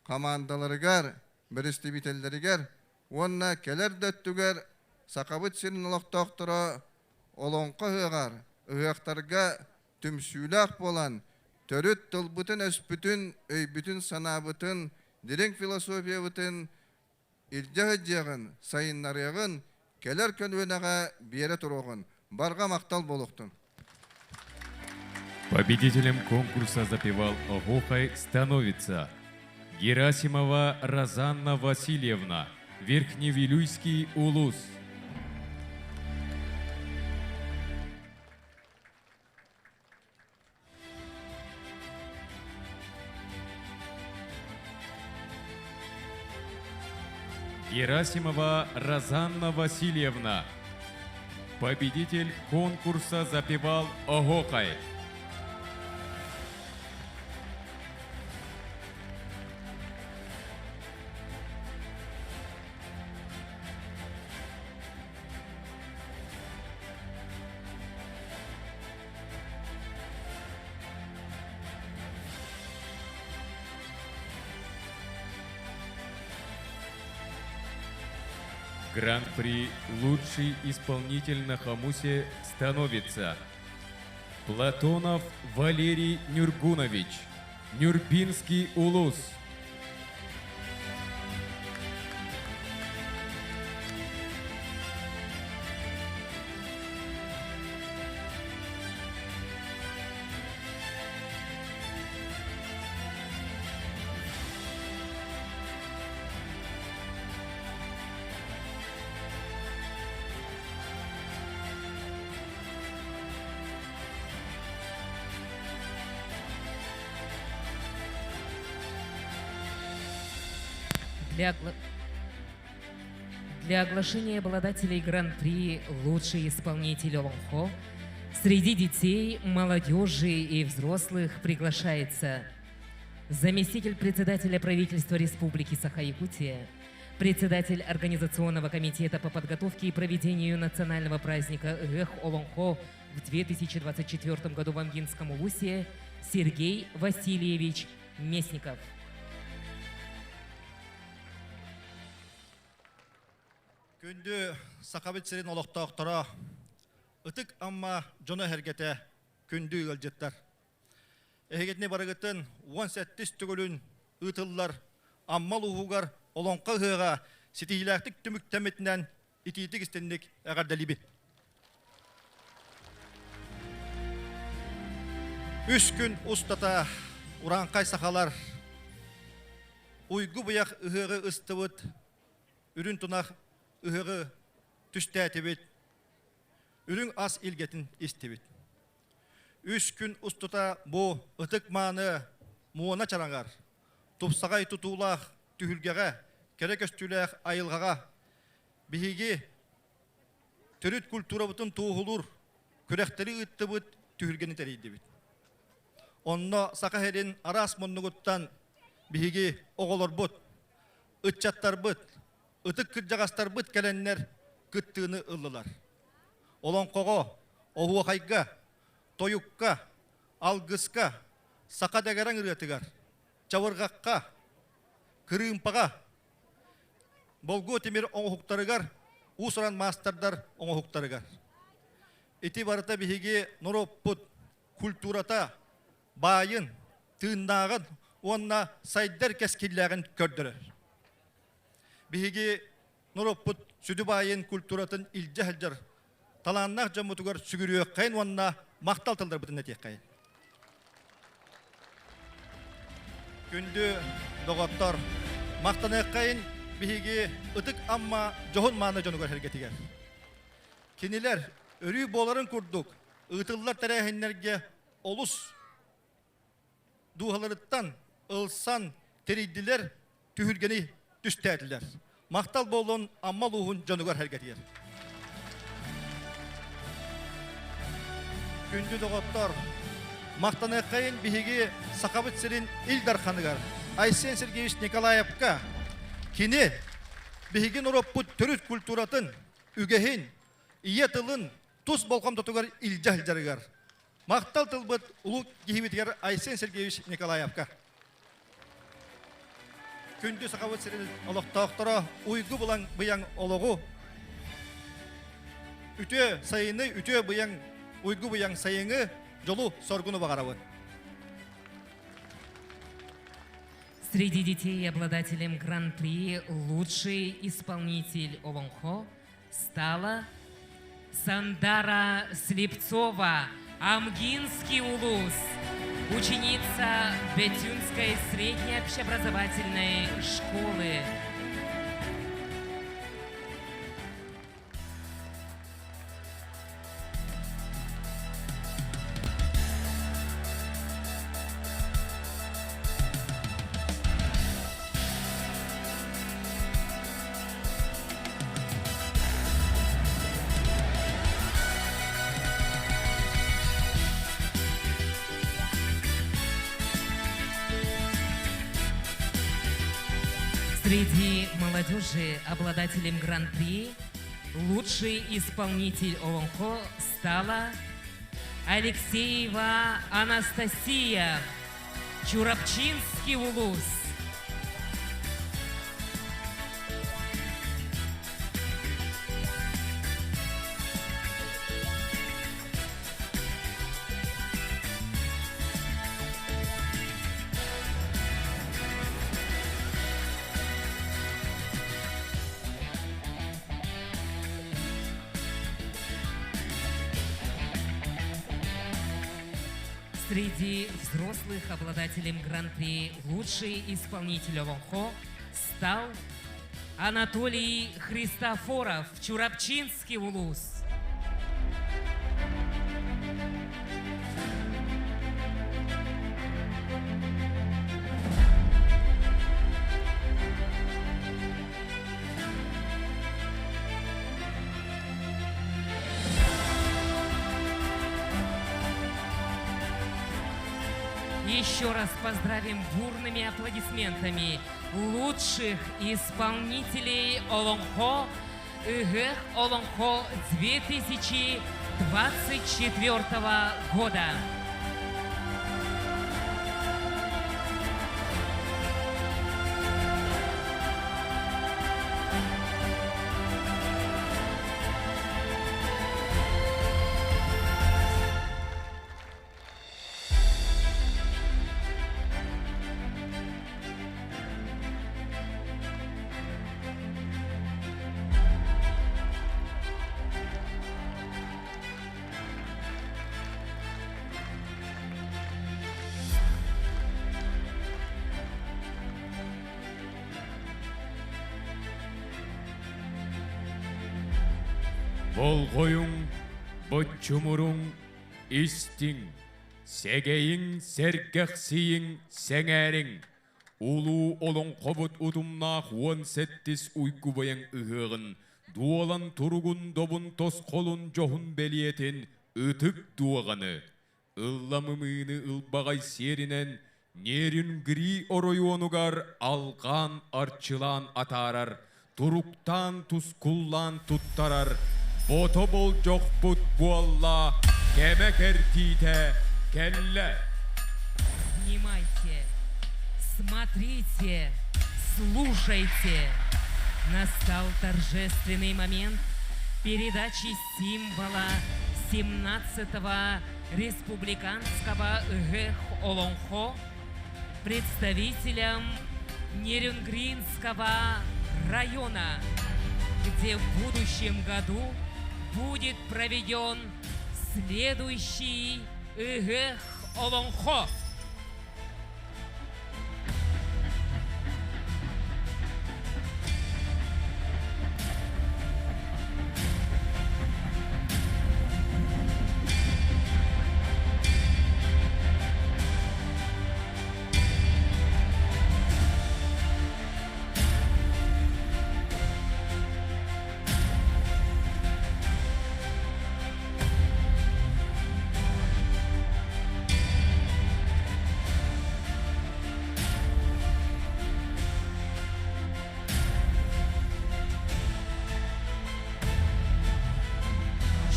хамаандаларыгар, бэрэстэбиитэллэригэр уонна кэлэр да өттүгэр Сахабыт сирин олохтоохторо Олоҥхо ыһыаҕар, ыһыахтарга түмсүүлээх буолан, төрүт тылбытын-өспүтүн, өйбүтүн-санаабытын, дириҥ философиябытын илдьэ сылдьыаҕын, сайыннарыаҕын, кэлэр көлүөнэҕэ биэрэ туруоҕун. Барҕа махтал буолуохтун! Победителем конкурса «Запевал Охохой» становится Герасимова Розанна Васильевна, Верхневилюйский улус. Герасимова Розанна Васильевна, победитель конкурса «Запевал Огокай». Гран-при «Лучший исполнитель на хомусе» становится Платонов Валерий Нюргунович, Нюрбинский улус. Для, Для оглашения обладателей Гран-при «Лучший исполнитель Олонхо» среди детей, молодежи и взрослых приглашается заместитель председателя правительства Республики Саха-Якутия, председатель Организационного комитета по подготовке и проведению национального праздника Эх Олонхо в 2024 году в Амгинском Улусе Сергей Васильевич Местников. Күндү Сахабыт сирин олохтоохторо, ытык Амма дьоно-сэргэтэ, күндү ыалдьыттар. Эһигитини барыгытын 17 төгүлүн ыытыллар Амма улууһугар Олоҥхо ыһыаҕа ситиһиилээхтик түмүктэммитинэн итиитик истинник эҕэрдэлиибит. Үс күн устата урааҥхай сахалар уйгу-быйах ыһыаҕы ыстыбыт, үрүн тунах ыһыаҕы түстээтибит, үрүҥ ас илгэтин истибит. Үс күн устата бу ытык-мааны муона чараҥар, тупсаҕай тутуулаах түһүлгэҕэ, кэрэ көстүүлээх айылҕаҕа биһиги төрүт культурабытын туоһулуур күрэхтэри ыыттыбыт, түһүлгэни тэрийдибит. Онно Саха сирин араас муннугуттан биһиги оҕолорбут, ыччаттарбыт, ытык кырдьаҕастарбыт кэлэннэр кыттыыны ыллылар. Олоҥхоҕо, оһуохайга, тойукка, алгыска, саха дэгэрэҥ ырыатыгар, чабырҕахха, кырыымпаҕа, болгуо тимир оҥоһуктарыгар, уус-уран маастардар оҥоһуктарыгар. Ити барыта биһиги норуоппут культурата баайын, тыыннааҕын уонна сайдар кэскиллээҕин көрдөрөр. Биһиги норуоппут сүдү баайын культуратын илдьэ сылдьар талааннаах дьоммутугар сүгүрүөххэйин уонна махтал тылларбытын этиэххэйин. Күндү доҕоттор, махтаныаххайын биһиги ытык Амма дьоһун мааны дьонугар сэргэтигэр. Кинилэр өрүү буоларын курдук ыытыллар тэрээһиннэргэ олус дууһаларыттан ылсан тэрийдилэр, түһүлгэни түстээтилэр. Махтал буоллун Амма улууһун дьонугар сэргэтигэр. Күндү доҕоттор, махтаныаххайын биһиги Сахабыт сирин Ил Дарханыгар Айсен Сергеевич Николаевка кини биһиги норуоппут төрүт культуратын, үгэһин, ийэ тылын тус болҕомтотугар илдьэ сылдьарыгар Махтал тылбыт улуу киһибитигэр Айсен Сергеевич Николаевка. Күндү Сахабыт сирин олохтоохторо уйгу булан быйаҥ олоҕу үтүө сайыны, үтүө быйаҥ, уйгу быйаҥ сайыҥы дьолу соргуну баҕарабын. Среди детей обладателем Гран-при «Лучший исполнитель Олонхо» стала Сандара Слепцова, Амгинский улус, ученица Бетюнской средней общеобразовательной школы. Среди молодежи обладателем Гран-при лучший исполнитель Олонхо стала Алексеева Анастасия, Чурапчинский улус. Среди взрослых обладателем Гран-при «Лучший исполнитель Олонхо» стал Анатолий Христофоров, Чурапчинский улус. Еще раз поздравим бурными аплодисментами лучших исполнителей Олонхо Ыһыах Олоҥхо 2024 года. Болҕойуҥ, боччумуруҥ, Истиҥ, сэгэйиҥ, сэргэхсийиҥ, сэҥээриҥ! Улуу олоҥхобут утумнаах уон сэттис уйгу-быйаҥ ыһыаҕын, дуолан туругун добун тосхолун дьоһун бэлиэтин ытык дуоҕаны, ылламымыыны ылбаҕай сиэринэн Нерюнгри оройуонугар алҕаан арчылаан атаарар, туруктаан тускуллаан туттарар бото болдьохпут буолла, кэмэ кэрдиитэ кэллэ. Внимайте, смотрите, слушайте. Настал торжественный момент передачи символа 17-го республиканского Ыһыах Олоҥхо представителям Нерюнгринского района. где в будущем году будет проведен следующий Ыһыах Олоҥхо.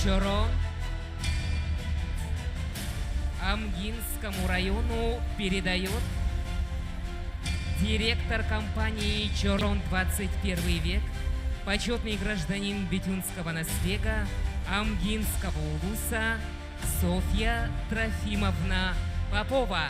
Чорон Амгинскому району передает директор компании «Чорон 21 век», почетный гражданин Бетюнского наслега Амгинского улуса Софья Трофимовна Попова.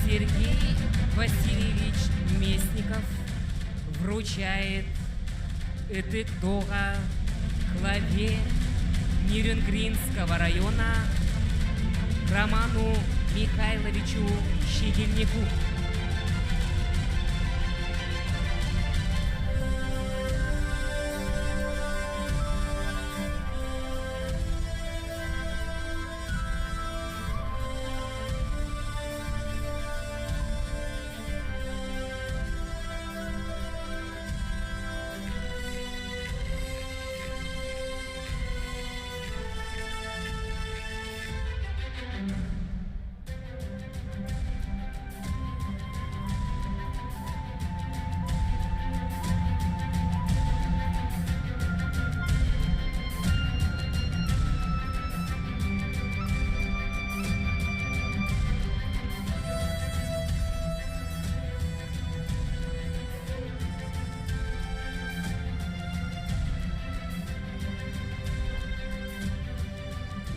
Сергей Васильевич Местников вручает Ытык Дога главе Нерюнгринского района Роману Михайловичу Щегельнику.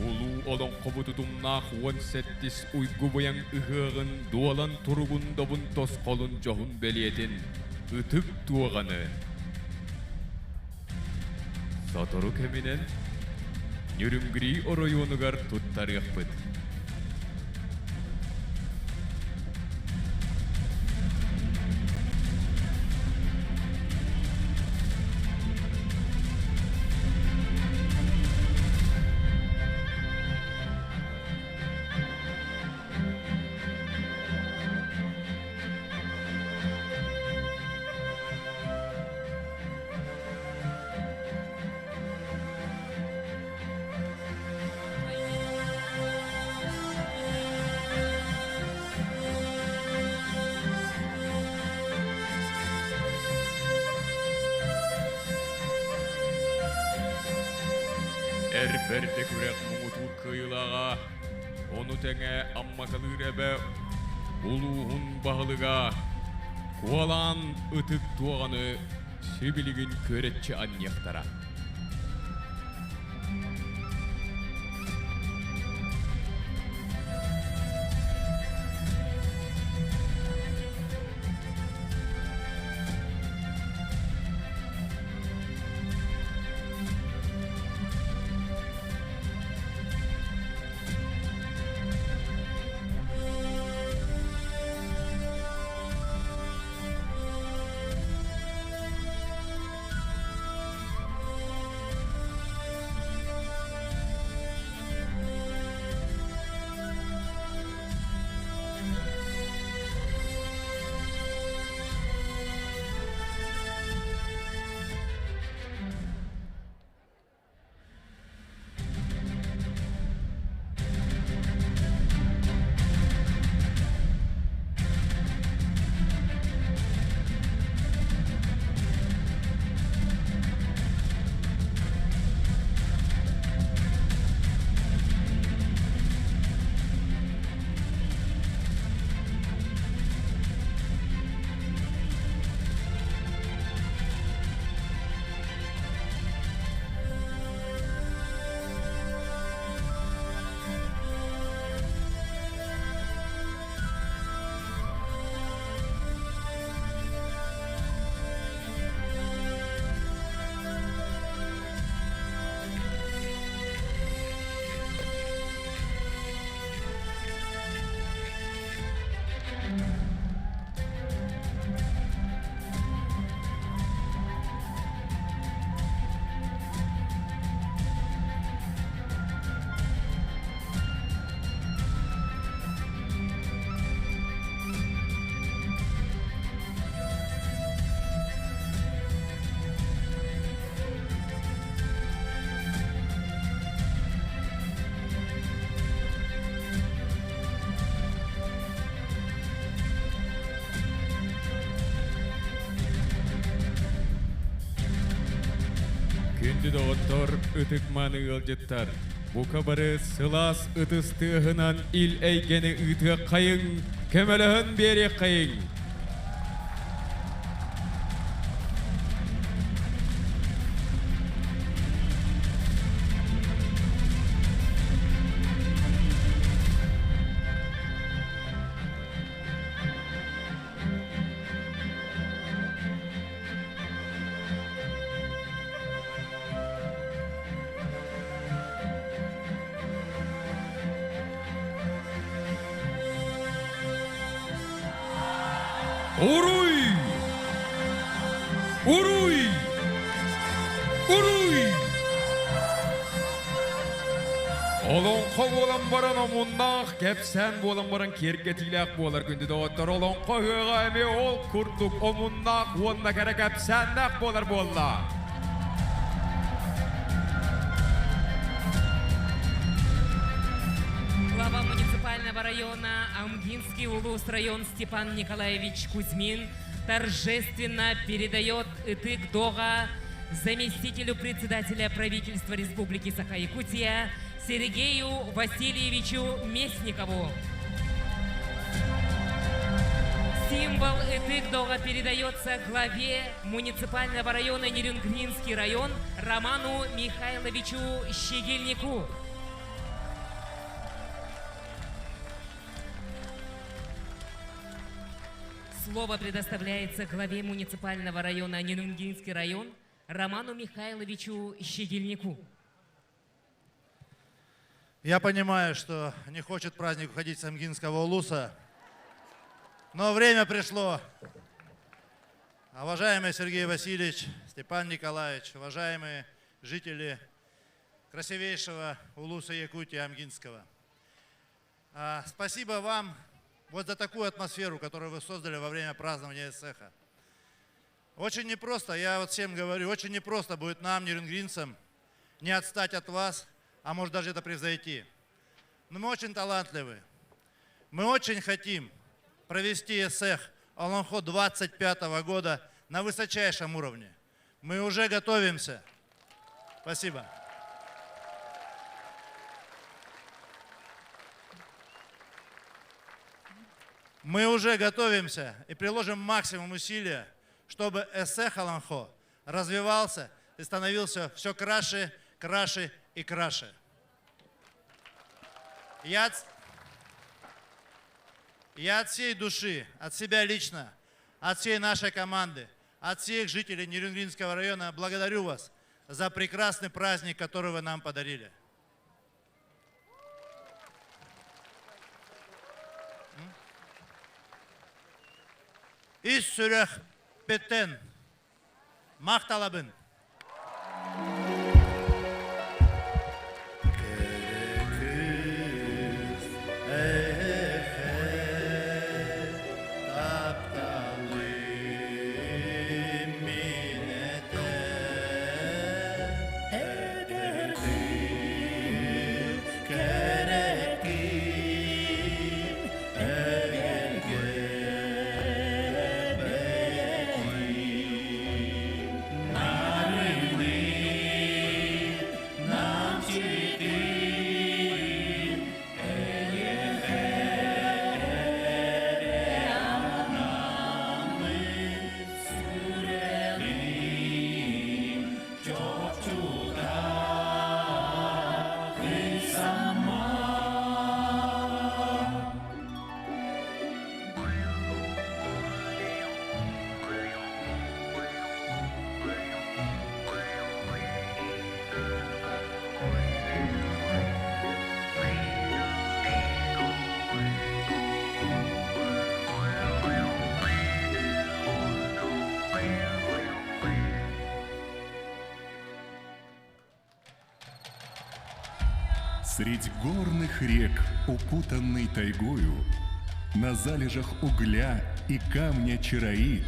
Улуу олоҥхобут утумнаах уон сэттис уйгу-быйаҥ ыһыаҕын дуолан туругун добун тосхолун дьоһун бэлиэтин ытык дуоҕаны сотору кэминэн Нюрюнгри оройуонугар туттарыахпыт. Эр бэрдэ күрэх муҥутуур кыайыылааҕа, ону тэҥэ Аммакалыыр эбэ улууһун баһылыга куолаан ытык дуоҕаны сибилигин күөрэччи анньыахтара. Күндү доҕоттор, ытык-мааны ыалдьыттар, бука бары сылаас ытыс тыаһынан ил эйгэни ыытыаххайыҥ, көмөлөһөн биэриэххэйиҥ! Уруй! Уруй! Уруй! Олоҥхо буолан баран омуннаах, кэпсээн буолан баран киэргэтиилээх буолар күндү доҕоттор. Олоҥхо ыһыаҕа эмиэ ол курдук омуннаах уонна кэрэ кэпсээннээх буолар буолла. Глава муниципального района Амгинский улус район Степан Николаевич Кузьмин торжественно передает Ытык Дога заместителю председателя правительства Республики Саха-Якутия Сергею Васильевичу Местникову. Символ Ытык-Дога передается главе муниципального района Нерюнгринский район Роману Михайловичу Щегельнику. Слово предоставляется главе муниципального района Нерюнгринский район Роману Михайловичу Щегельнику. Я понимаю, что не хочет праздник уходить с Амгинского улуса, но время пришло. Уважаемый Сергей Васильевич, Степан Николаевич, уважаемые жители красивейшего улуса Якутии Амгинского. Спасибо вам вот за такую атмосферу, которую вы создали во время празднования Эсэха. Очень непросто, я вот всем говорю, очень непросто будет нам, нерюнгринцам, не отстать от вас, а может даже это превзойти. Но мы очень талантливы. Мы очень хотим провести Эсэх Олонхо 25 года на высочайшем уровне. Мы уже готовимся. Спасибо. Мы уже готовимся и приложим максимум усилия, чтобы Эсэх Олонхо развивался и становился все краше, краше и краше. Я от всей души, от себя лично, от всей нашей команды, от всех жителей Нерюнгринского района благодарю вас за прекрасный праздник, который вы нам подарили. Ис сүрэхпиттэн махтанабын. Средь горных рек, укутанный тайгою, На залежах угля и камня чароит,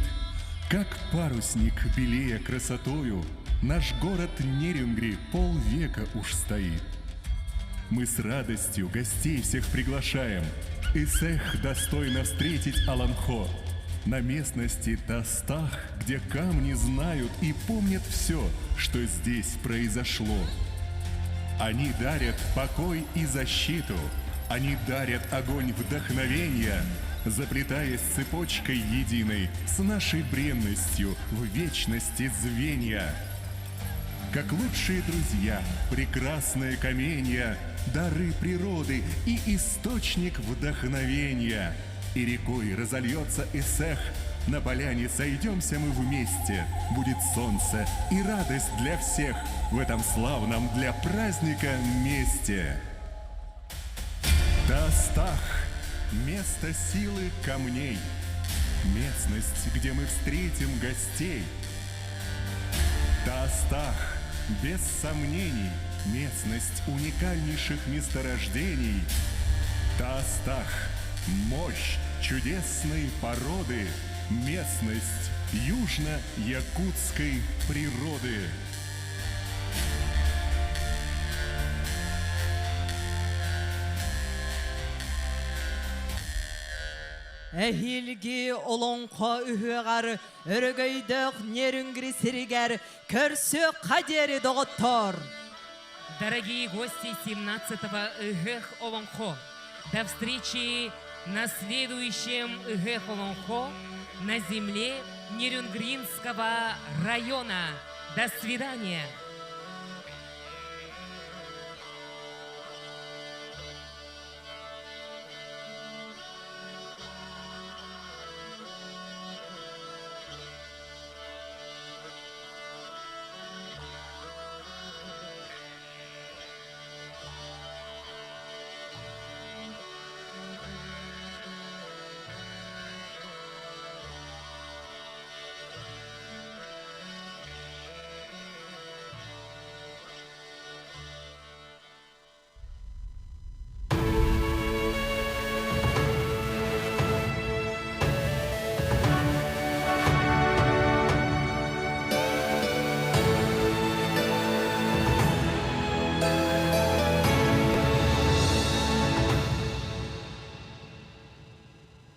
Как парусник, белея красотою, Наш город Нерюнгри полвека уж стоит. Мы с радостью гостей всех приглашаем, Ысыах достойно встретить Олонхо. На местности Тастах, где камни знают и помнят все, что здесь произошло. Они дарят покой и защиту. Они дарят огонь вдохновения, заплетаясь цепочкой единой с нашей бренностью в вечности звенья. Как лучшие друзья, прекрасные каменья, дары природы и источник вдохновения. И рекой разольется Исех, на поляне сойдемся мы вместе. Будет солнце и радость для всех в этом славном для праздника месте. Тастах – место силы камней, местность, где мы встретим гостей. Тастах, без сомнений, местность уникальнейших месторождений. Тастах – мощь чудесной породы, местность южно-якутской природы. Эһиилги Олоҥхо ыһыаҕар өрөгөйдөөх Нерюнгри сиригэр көрсүөххэ диэри доҕоттоор! Дорогие гости 17-го Ыһыах Олоҥхо, до встречи на следующем Ыһыах Олоҥхо на земле Нерюнгринского района. До свидания!